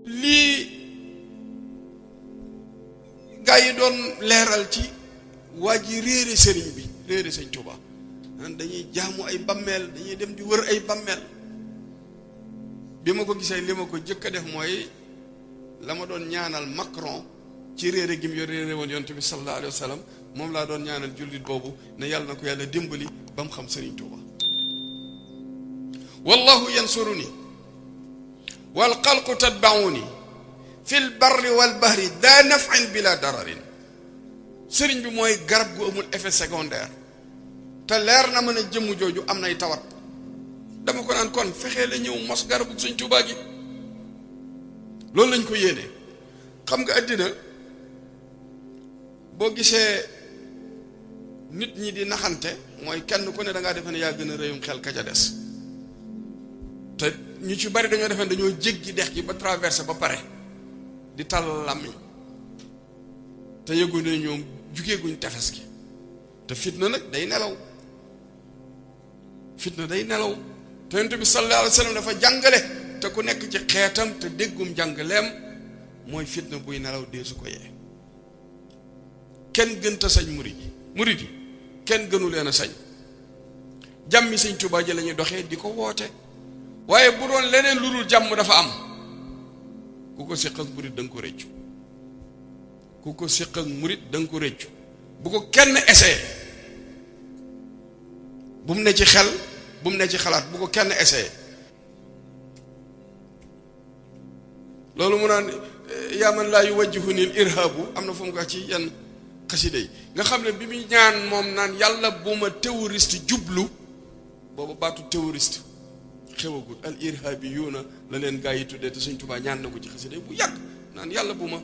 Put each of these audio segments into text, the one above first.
lii gaa yi doon leeral ci waa ji réere sëriñ bi réere sëñ Tuuba dañuy jaamu ay bammeel dañuy dem di wër ay bammeel bi ma ko gisee li ma ko jëkk a def mooy la ma doon ñaanal Macron ci réere gi mu yor réere woon yonent bi sallallahu alayhi wa sallam moom laa doon ñaanal jullit boobu ne yàlla na ko yàlla dimbali ba mu xam sëriñ Tuuba wallahu yansuruni wal xalqu tatbauni fil barri wal bahri daa naf'in bila dararin sëriñ bi mooy garab gu amul effet secondaire te leer na mën a jëmm jooju am nay tawat dama ko naan kon fexee la ñëw mos garabu sëñ Tuubaa gi loolu lañ ko yéene. xam nga àddina boo gisee nit ñi di naxante mooy kenn ku ne da ngaa defe ne yaa gën a rëyum xel ka ca des te ñu ci bari dañoo defe ne dañoo jéggi dex gi ba traversé ba pare di tal làmmiñ te yëgu ne ñoom jugee guñ tefes gi te fitna nag day nelaw fitna day nelaw te yonent bi sallallahu alayhi wa sallam dafa jàngale te ku nekk ci xeetam te déggum jàngaleem mooy fitna buy nelaw dee su ko yee kenn gënta sañ murid yi kenn gënu leen a sañ jàmmi Sëñ Tuubaa ji la ñuy doxee di ko woote waaye bu doon leneen lu dul jàmm dafa am ku ko séq ak murid da nga ko réccu ku ko séq ak murid da nga ko réccu bu ko kenn essayé bu mu ne ci xel bu mu ne ci xalaat bu ko kenn essayé loolu mu naan yaa man laa yuwajjihuni al irhaabu am na fu mu ko ci yenn xasida yi nga xam ne bi muy ñaan moom naan yàlla bu ma terroriste jublu boobu baatu terroriste xewagul al irhaabi yuuna la leen gaa yi tuddee te Sëñ Tuubaa ñaan na ko ci xasida yi bu yàgg naan yàlla bu ma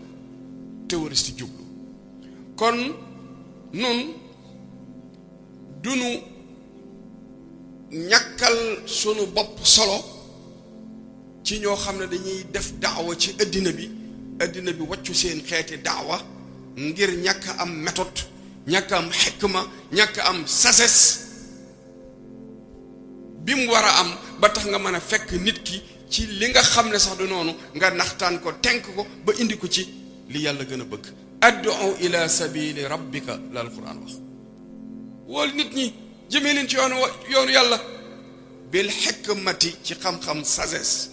terroriste jublu kon nun dunu ñàkkal sunu bopp solo ci ñoo xam ne dañuy def daawa ci addina bi waccu seen xeeti daawa ngir ñàkk am méthode ñàkk am xikma ñàkk am sagesse bi mu war a am ba tax nga mën a fekk nit ki ci li nga xam ne sax du noonu nga naxtaan ko tenk ko ba indi ko ci li yàlla gën a bëgg ad'u ila sabili rabbika la alquran wax wool nit ñi jëmee leen ci yoonu yàlla bil xikmati ci xam-xam sagesse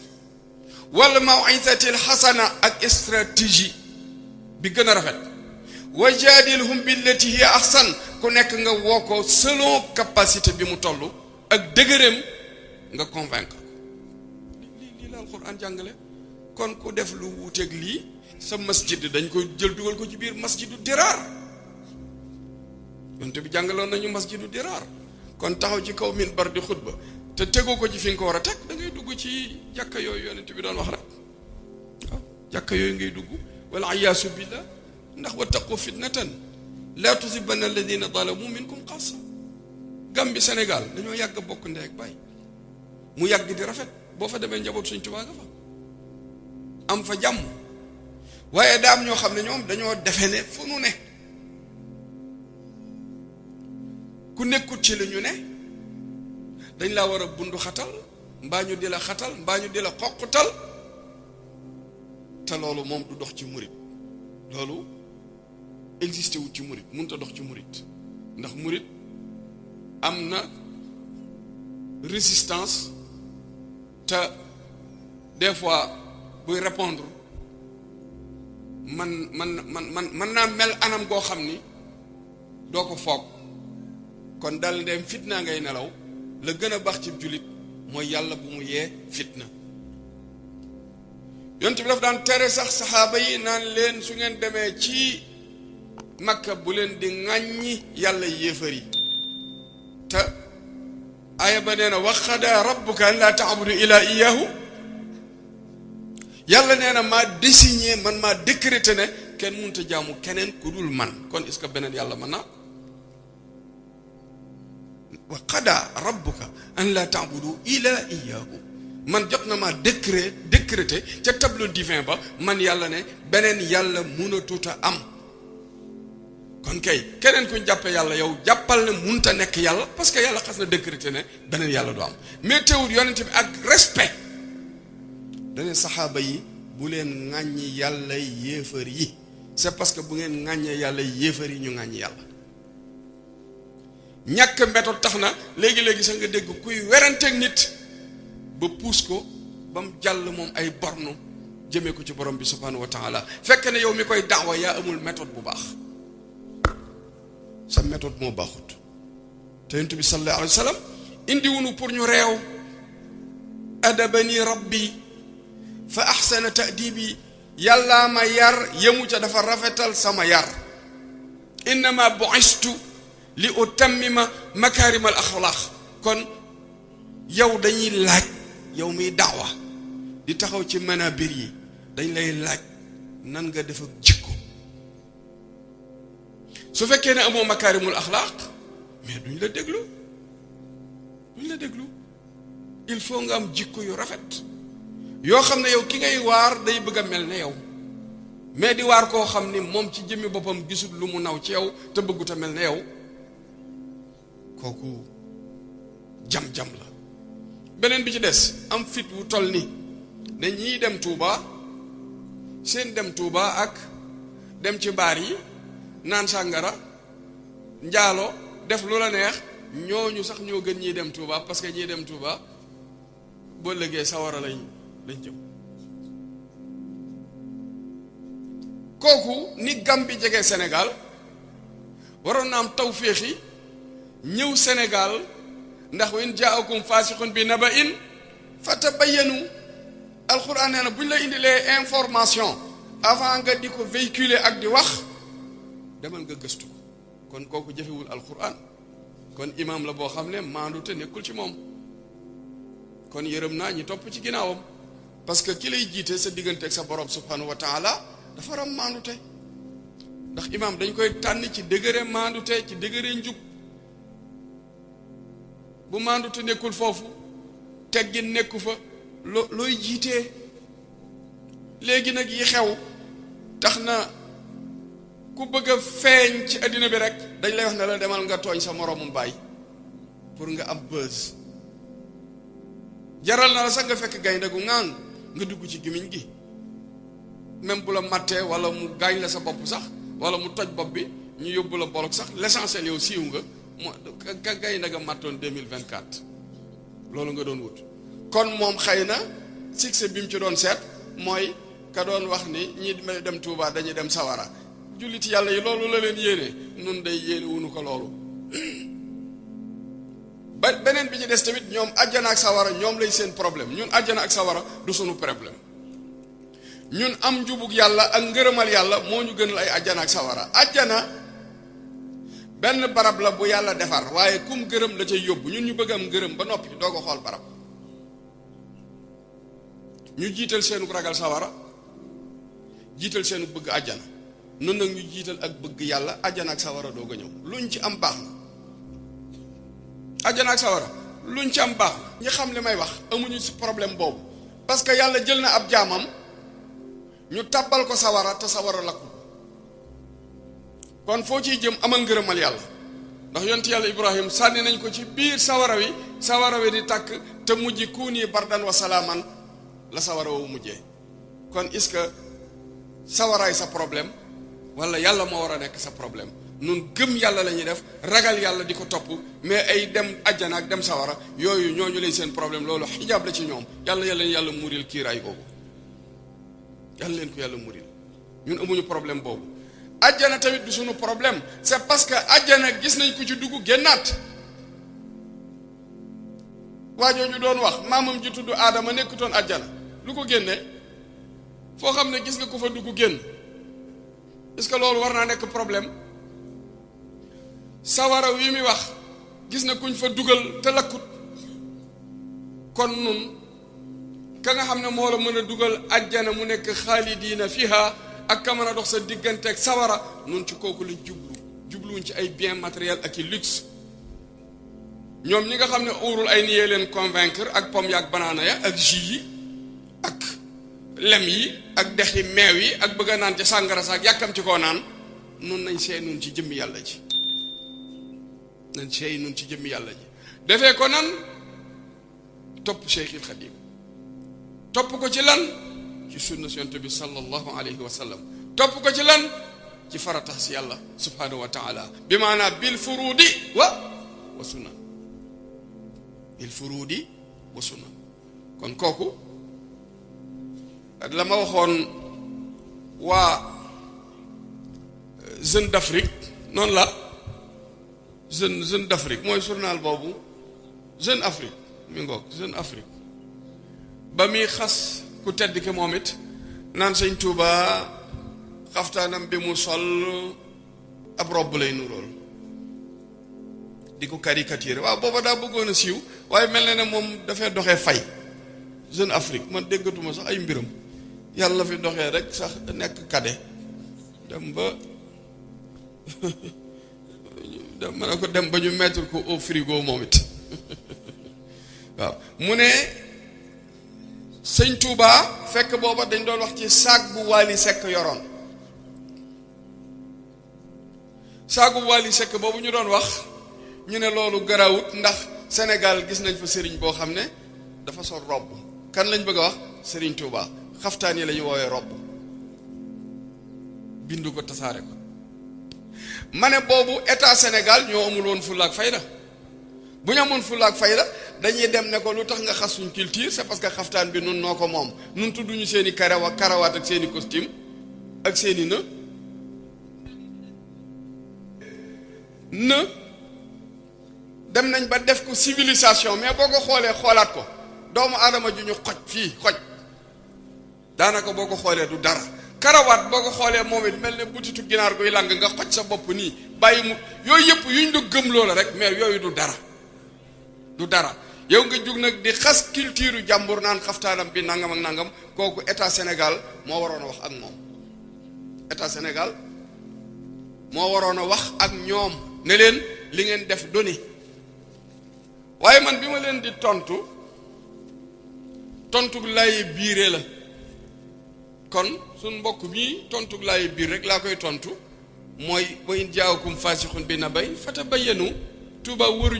wala maw'izati alxasana ak stratégie bi gën a rafet wa jaadilhum billati hiya ahsan ku nekk nga woo ko selon capacité bi mu toll ak dëgëreem nga convaincre ko lii la alquran jàngale kon ku def lu wuuteeg lii sa masjid dañ ko jël dugal ko ci biir masjidu diraar yonte bi jàngaloon nañu masjidu diraar kon taxaw ci kaw minbar di xutba te tegoo ko ci fi nga ko war a teg da ngay dugg ci jàkka yooyu yonent bi doon wax rek waaw jàkka yooyu ngay dugg wala ayaasu billah ndax wattaqu fitnatan laa tusibanna alladina zalamu minkum xaasa Gambie Sénégal dañoo yàgg bokk ndey ak baay mu yàgg di rafet boo fa demee njaboot Sëñ Tuubaa nga fa am fa jàmm waaye daam ñoo xam ne ñoom dañoo defe ne fu nu ne ku nekkut ci li ñu ne dañ laa war a bundu xatal mbaa ñu di la xatal mbaa ñu di la xoqutal te loolu moom du dox ci murit loolu existé wut ci murit mënut a dox ci murit ndax murit am na résistance te des fois buy répondre man naa mel anam goo xam ni doo ko foog kon dal dem fitna ngay nelaw la gën a baax ci jullit mooy yàlla bu mu yee fitna yonent bi daf daan tere sax saxaaba yi naan leen su ngeen demee ci Makka bu leen di ŋàññi yàlla yéefar yi te aaya ba nee na wa qadaa rabbuka an laa ta'budu illaa iyyaahu yàlla nee na maa désigné man maa décrété ne kenn mënut a jaamu keneen ku dul man kon est-ce que beneen yàlla mën naa wa qadaa rabbuka an laa ta'budu illaa iyyaahu man jot na maa décrété ca tableau divin ba man yàlla ne beneen yàlla mënatut a am kon kay keneen kuñ jàppee yàlla yow jàppal ne munta nekk yàlla parce que yàlla xas na décrété ne beneen yàlla du am mais teewul yonent bi ak respect dane saxaaba yi bu leen ŋàññi yàlla yéefar yi c'est parce que bu ngeen ŋàññee yàlla yéefar yi ñu ŋàññi yàlla. ñàkk méthode tax na léegi-léegi sax nga dégg kuy weranteeg nit ba puus ko ba mu jàll moom ay bornu jëmee ko ci borom bi subhanahu wa taala fekk ne yow mi koy daawa yaa amul méthode bu baax, sa méthode moo baaxut. te yonent bi sallallahu alayhi wa sallam indi wunu pour ñu réew. adabani rabbi fa ahsana ta'dibi, yàllaa ma yar yemu ca dafa rafetal sama yar. innama bu'istu li utammima makaarimal axlaaq. kon yow dañuy laaj, yow miy daawa di taxaw ci manabir yi dañ lay laaj nan nga def ak jikko. su fekkee ne amoo makaarimul axlaaq mais duñ la déglu. il faut nga am jikko yu rafet yoo xam ne yow ki ngay waar day bëgg a mel ne yow, mais di waar koo xam ni moom ci jëmmi boppam gisul lu mu naw ci yow te bëggut a mel ne yow, kooku jam-jam la. beneen bi ci des, am fit wu toll ni ne ñii dem Touba, seen dem Touba ak dem ci baar yi naan sàngara njaalo def lu la neex, ñooñu sax ñoo gën ñii dem Touba, parce que ñii dem Touba boo lëgee sawara lañ jëm. kooku ni Gambie jege Sénégal waroon na am tawféexi ñëw Sénégal, ndax wa in jaakum faasiqun bi naba'in fatabayyanu. alxuraan nee na bu ñu la indilee information avant nga di ko véhiculer ak di wax, demal nga gëstu ko. kon kooku jëfewul alxuraan, kon imaam la boo xam ne maandu te nekkul ci moom. kon yërëm naa ñi topp ci ginnaawam, parce que ki lay jiite sa diggante ak sa borom subhanahu wa taala dafa ram maandute. ndax imaam dañ koy tànn ci degré maandute, ci degré njub. bu maandute nekkul foofu, teggin nekku fa, looy jiitee. léegi nag yi xew tax na ku bëgg a feeñ ci addina bi rek dañ lay wax ne la demal nga tooñ sa moroomum baay pour nga am buzz. jaral na la sax nga fekk gaynde gu ŋaan nga dugg ci gimiñ gi, même bu la mattee wala mu gaañ la sa bopp sax wala mu toj bopp bi ñu yóbbu la bolok sax, l'essentiel yow siiw nga. moo ka gaynde nga mattoon 2024 loolu nga doon wut. kon moom xëy na succès bi mu ci doon seet mooy ka doon wax ni ñi dem Touba dañuy dem sawara. jullit yàlla yi loolu la leen yéene, nun day yéene wunu ko loolu. ba beneen bi ci des tamit, ñoom àjjana ak sawara ñoom lay seen problème. ñun àjjana ak sawara du sunu problème. ñun am njubug yàlla ak ngërëmal yàlla moo ñu gënal ay àjjana ak sawara. àjjana benn barab la bu yàlla defar, waaye kum gërëm la cay yóbbu. ñun ñu bëgg am ngërëm ba noppi doo ko xool barab. ñu jiital seenu ragal sawara, jiital seenu bëgg àjjana. nun nag ñu jiital ak bëgg yàlla, àjjana ak sawara doo ko ñëw. luñ ci am baax na. àjjana ak sawara luñ ci am baax na. ñi xam li may wax amuñu ci problème boobu, parce que yàlla jël na ab jaamam ñu tàbbal ko sawara te sawara lakku. kon foo ciy jëm amal ngërëmal yàlla, ndax yonent yàlla Ibrahim sànni nañ ko ci biir sawara wi di tàkk te mujj kuuni bardan wa salaaman la sawara wu mujjee. kon est-ce que sawaraay sa problème wala yàlla moo war a nekk sa problème? nun gëm yàlla la ñuy def, ragal yàlla di ko topp, mais ay dem àjjana ak dem sawara yooyu ñooñu lay seen problème. loolu xijaab la ci ñoom. yàlla muril kiiraay boobu, yàlla leen ko yàlla muril. ñun amuñu problème boobu. àjjana tamit du suñu problème, c'est parce que àjjana gis nañ ko ci dugg génnaat. waajooju doon wax maamam ji tudd Aadama nekkutoon àjjana, lu ko génne? foo xam ne gis nga ko fa dugg génn, est-ce que loolu war naa nekk problème? sawara wi mi wax gis na kuñ fa dugal te lakkut. kon nun ka nga xam ne moo la mën a dugal àjjana mu nekk xaalidiina fiha, ak ka mën a dox sa diggante ak sawara, nun ci kooku lañ jubluwuñ ci ay bien matériel ak i luxe. ñoom ñi nga xam ne uurul ay niyee leen convaincre ak pomme yaak banaana ya ak jus yi ak lem yi ak dexi meew yi ak bëgg a naan ci sàngara saak yàkkam ci koo naan, nun nañ seey nun ci jëmmi yàlla ji. nañ seey nun ci jëmmi yàlla ji. defee ko nan? topp Cheikhul Khadim. topp ko ci lan? ci sunna yonent bi sallallahu alayhi wa sallam topp ko ci lan ci farata si yàlla subhanahu wa taala bi maanaa bil furudi wa sunna bil furudi wa sunna kon kooku la ma waxoon waa Jeune d'Afrique noonu la Jeune d'Afrique mooy journal boobu Jeune Afrique mi ngoog Jeune Afrique ba muy xas ku tedd ki moom it naan sëñ Tuuba xaftaanam bi mu sol ab robb lay nurool di ko caricature waaw booba daa bëggoon a siiw waaye mel na ne moom dafay doxee fay Jeune Afrique man déggatuma sax ay mbiram yàlla fi doxee rek sax nekk kade dem ba mën na ko dem ba ñu mettre ko au frigo moom it waaw mu ne sëñ Touba fekk booba dañ doon wax ci saag bu Wally Seck yoroon saagu Wally Seck boobu ñu doon wax ñu ne loolu garawut ndax Sénégal gis nañ fa sëriñ boo xam ne dafa sol robb kan lañ bëgg a wax sëriñ Touba xaftaan yi la ñu woowee robb bindu ko tasaare ko ma ne boobu état Sénégal ñoo amul woon fulla ak fayda bu ñu amoon fulla ak fayda dañuy dem ne ko lu tax nga xas suñ culture c'est parce que xaftaan bi nun noo ko moom nun tudduñu seen i karawaat ak seen i costume ak seen i në dem nañ ba def ko civilisation mais boo ko xoolee xoolaat ko doomu aadama ju ñu xoj daanaka boo ko xoolee du dara karawaat boo ko xoolee moom it mel ne butitu ginaar guy lang nga xoj sa bopp nii bàyyi mu yooyu yëpp yuñ du gëm loola rek mais yooyu du dara yow nga jug nag di xas culture jàmbur naan xaftaanam bi nangam ak nangam kooku état Sénégal moo waroon a wax ak moom état Sénégal moo waroon a wax ak ñoom ne leen li ngeen def doni waaye man bi ma leen di tontu lay biire la kon suñ mbokk mi tontu lay biir rek laa koy tontu mooy wa in jaakum faasixun bi nabayn fatabayyanu Tuuba wëruñu